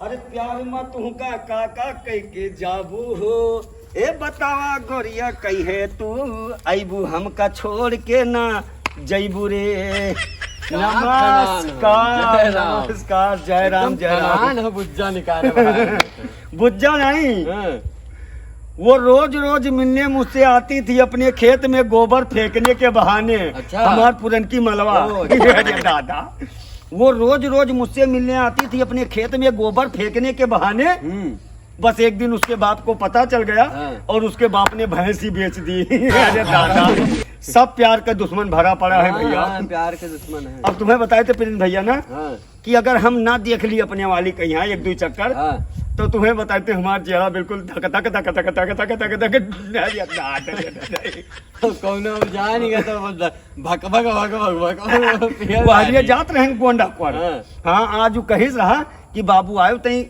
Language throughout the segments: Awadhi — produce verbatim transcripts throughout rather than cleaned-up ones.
अरे प्यार में तुहका का का कह के जाबू हो, ए बतावा गोरिया, कहिए तू अइबू, हमका छोड़ के ना जइबू रे। का खनान हो? नमस्कार, जय राम। नमस्कार, जय राम, एकदम जय राम। खनान हो, बुज्जा निकाले वाला है। बुज्जा नहीं। हाँ। वो रोज रोज मिलने मुझसे आती थी अपने खेत में गोबर फेंकने के बहाने। अच्छा। हमार पुरनकी मलवा। ओ, अच्छा। अरे दादा, वो रोज रोज मुझसे मिलने आती थी अपने खेत में गोबर फेंकने के बहाने। हम्म। बस एक दिन उसके बाप को पता चल गया हाँ। और उसके बाप ने भैंस ही बेच दी। अरे दादा, सब प्यार का दुश्मन भरा पड़ा है हाँ, भैया। हाँ, प्यार के दुश्मन है। अब तुम्हें बताए थे प्रिंस भैया ना हाँ। कि अगर हम ना देख ली अपने वाली कहीं एक दो चक्कर, हाँ। तो तुम्हें बताए थे हमारा चेहरा बिल्कुल धक धक धक धक धक धक धक धक। अरे दादा, अरे दादा। कौनो हम जान ही गए तो बस भक भक भक भक भक। वो हरिया जात रहे गोंडा पर। हाँ। हाँ, आज वो कहिस रहा कि बाबू आयो तई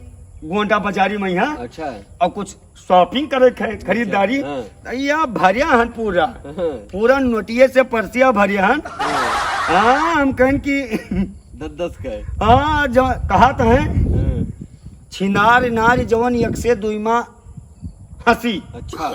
गोंडा बाजारी में यहाँ। अच्छा। और कुछ shopping करे खे-, खरीदारी। अच्छा, हाँ। तो या भरिया हन पूरा। हाँ। पूरा नोटिये से पर्सिया भरिया हन। हाँ। हाँ, हम कहन कि दस दस का है। हाँ, जो कहा तो है। हाँ। छिनार नारी जवन एक से दुई माँ हंसी। अच्छा।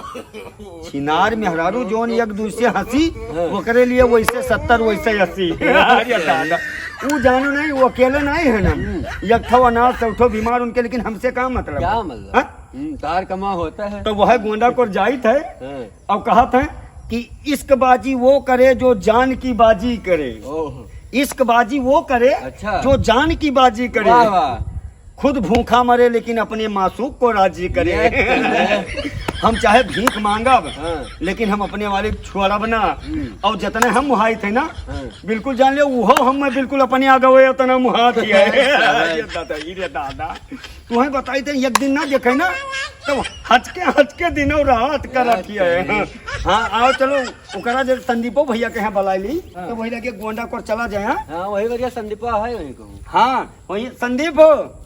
छिनार मेहरारू जौन एक दूसरे से हंसी, हाँ। ओकरे लिए वैसे सत्तर, वैसे अस्सी। अरे दादा, ऊ जानो नहीं, वो अकेले नहीं है ना। हम्म। एक ठो अनाथ, सौ ठो बीमार उनके, लेकिन हमसे का मतलब? क्या मतलब? हाँ? हम्म, तार कमा होता है। तो वह गोंडा को जाइत है हाँ। और कहत है कि इश्क बाजी वो करे जो जान की बाजी करे। ओह। इश्क बाजी वो करे अच्छा। जो जान की बाजी करे। वाह, वाह। खुद भूखा मरे लेकिन अपने मासूक को राजी करे। ये तो है। हम चाहे भीख मांगब, हाँ। लेकिन हम अपने वाली छोड़ब ना। हम्म। और जितने हम मुहाई थे ना, हाँ। बिल्कुल जान ले, वो हम में बिल्कुल अपने आगे हुए उतना मुहात ही है। ये दादा, ये रे दादा, तुम्हें बताई थे, एक दिन ना देखे ना, तो हचके हचके दिनों रात करत ही है। अच्छा। हाँ, आओ चलो, ओकरा जे संदीपो भैया के यहाँ बुलाई ली, हाँ। तो वही लगे गोंडा को चला जाए, हाँ? हाँ, वही बढ़िया संदीपा है वहीं को। हाँ, वही संदीप हो।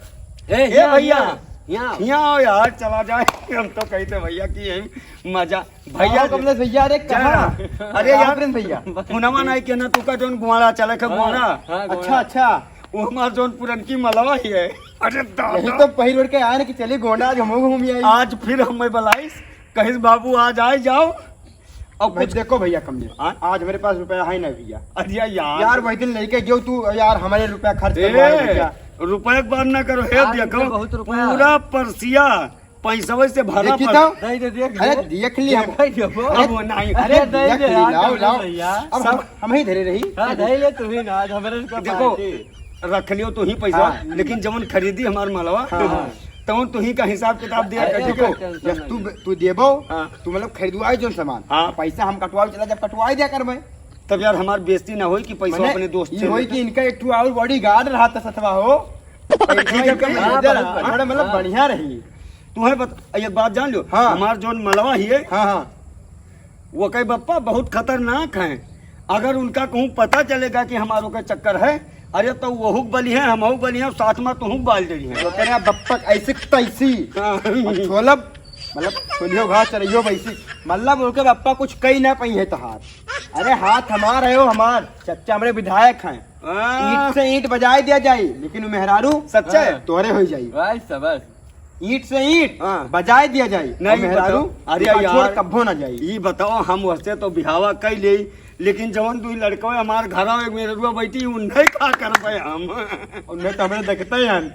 ए, ए यहाँ, भैया, यहाँ, यहाँ। यहाँ आओ यार, चला जाए। हम तो कहते भैया कि यही मजा। भैया आओ जी। कमलेश भैया, अरे जय कहाँ? राम। अरे कहाँ यार, प्रिंस भैया? हुनवा नहीं के ना, तू का जौन गुआड़ा चले के हाँ, गुआड़ा। हाँ, अच्छा, गुआड़ा। अच्छा। वो हमार जौन पुरनकी मलवा ही है। अरे दादा। यही तो पहिर ओढ़ के आए ना कि चली गोंडा, आज हमहू घूम आई। आज फिर हम मैं बुलाइस, कहिस बाबू आज आ जाओ। और भाई कुछ देखो भैया कमलेश, हाँ? आज हमारे पास रुपया है ना भैया। अरे यार। यार वही दिन लेके गयो तू, यार हमारे रुपया खर्च ए, करवा भैया। रुपया की बात ना करो, हे यार, देखो, इनके बहुत रुपया है। पूरा पर्सिया पैसा वैसे भरा देखी पड़ा। तो? दे, दे, देख अरे ले। देख ली हम। देख ले, वो। अरे अब वो नहीं। अरे अरे दे देख दे ली, यार, लाओ, कमलेश लाओ। भैया। अब सब हम, हम ही धरे रही। हाँ, दे ले तू ही ना, आज हमारे रुपया देखो, पार्टी। रख लियो तू ही पैसा, हाँ। लेकिन जवन खरीदी हमार मलवा, हाँ, हाँ। तवन तू ही का हिसाब किताब दिया अरे, कर, देखो, tension जब नहीं। तू, तू देबो, हाँ। तू मतलब खरीदवाए जो सामान, हाँ। पैसा हम कटवावे चला, जब कटवाए दिया कर मैं। तब यार हमार बेइज्जती ना होई कि पैसा मने अपने दोस्त ई से होई लेता। कि इनका एक ठो और bodyguard रहा था सतवा हो। ठीक है, कम हाँ, नजर बस, आ, बस। थोड़ा मतलब हाँ। बढ़िया रही। तुम्हें बत-, एक बात जान लो, हाँ। हमार जौन मलवा ही है, हाँ, हाँ। वो कहे, "बप्पा बहुत खतरनाक हैं, अगर उनका कहूँ पता चलेगा कि हमारो का चक्कर है, अरे तो वहू के बली है, हमहू के बली है, साथ में तुहू के बाल डरी है।" तो तेरे बप्पा ऐसे तैसी। हाँ। और छोलब, मतलब छोलियो घास चरइयो भैंसी, मतलब उनके बप्पा कुछ कही ना पाई है तोहार। अरे हाथ हमार है, वो हमार चच्चा हमरे विधायक हैं। हाँ। ईंट से ईंट बजाए दिया जाए, लेकिन वो मेहरारू सच्चा है। हाँ। तोहरे हो जाई। भाई शाबाश। ईंट से ईंट हाँ। बजाए दिया जाए, नहीं और मेहरारू बताओ। अरे उनका यार। छोड़ कब्बो ना जाए। ई बताओ, हम वैसे तो बिहावा कई ले, लेकिन जवन दुई लड़का हमार घर आवे, मेहरुआ बैठी, उन्हें का करबे हम? उन्हें तो हमरे देखते ही हन।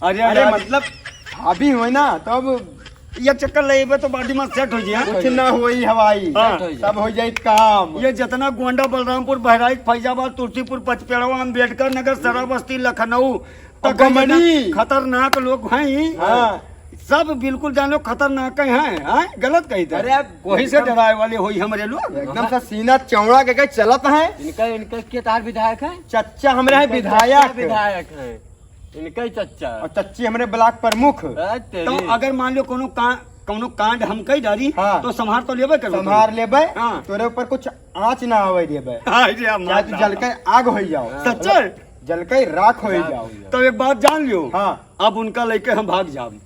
अरे अरे यार। मतलब, हावी होए ना, तब ये चक्कर लेबे तो body में set हो जाए। कुछ ना होई हवाई, हाँ। Set हो जाए। सब हो जाए काम। ये जितना गोंडा, बलरामपुर, बहराइच, फैजाबाद, तुलसीपुर, पचपेड़वा, अम्बेडकर नगर, सराबस्ती, लखनऊ, और तक बमनी। खतरनाक लोग हैं। हाँ। सब बिल्कुल जानो खतरनाक हैं, हैं? गलत कही थे। अरे आप वही से एकदम डराए वाले होई हमरे लोग। एकदम से सीना चौड़ा के, के चलत हैं। इनका, इनका के तार विधायक है? चच्चा हमरे हैं इनका विधायक। चच्चा विधायक हैं। इनका ही चच्चा। और चच्ची हमरे block प्रमुख। अरे तेरी। तो अगर मान लो कोनो का-, कोनो कांड हम कई डारी, हाँ। तो संभार तो लेबे करो। संभार लेबे, हाँ। तोरे ऊपर कुछ आँच ना आवे देबे। हाँ, ये चाहे तू माता। जल के आग होई जाओ। हाँ। सच्चे? जल के राख होई राख जाओ। होई जाओ। तो एक बात जान लियो। हाँ। अब उनका लेके हम भाग जाब।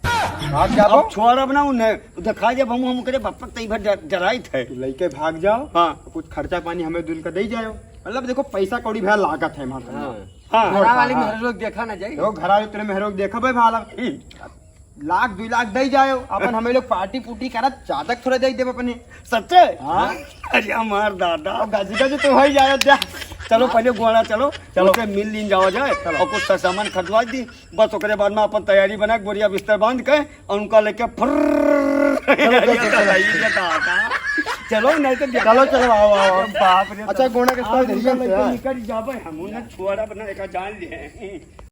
भाग जाबो? अब छोड़ब ना उन्हें। देखा जब हम, हम करे बापक तई भर डर-, डराइत है। तू लेके भाग जाओ। हाँ। कुछ खर्चा पानी हमें दुन का दे जाओ। मतलब देखो पैसा कौड़ी भैया लागत है हमारे हाँ। हाँ, घरा वाली हाँ। मेहरारू लोग देखा ना जाई। यो घरा वाली तेरे मेहरारू लोग देखा भाई भाला। हम्म। लाख दुई लाख दे जाए, अपन हमें लोग पार्टी पुर्टी करत, चादक थोड़ा दे देब अपने। सच्चे? हाँ। अरे हमार दादा। अब गज गज तो हो ही जाए, जा। चलो पहले गोड़ा चलो, चलो। उनसे मिल लीन जावा जाए चलो। और कुछ सामान खरीदवा दी, बस ओकरे बाद में अपन तैयारी बना के बोरिया बिस्तर बांध के और उनका लेके फुर्र। चलो, चलो, चलो, चलो। ये दादा। चलो, नहीं तो चलो, चलो, आओ, आओ, आओ। बाप रे। अच्छा, गोड़ा के हाँ, साथ उनका इधर ही लेके है। निकल जाबे, हम उन्हें छोड़ा बना, एक जान ले।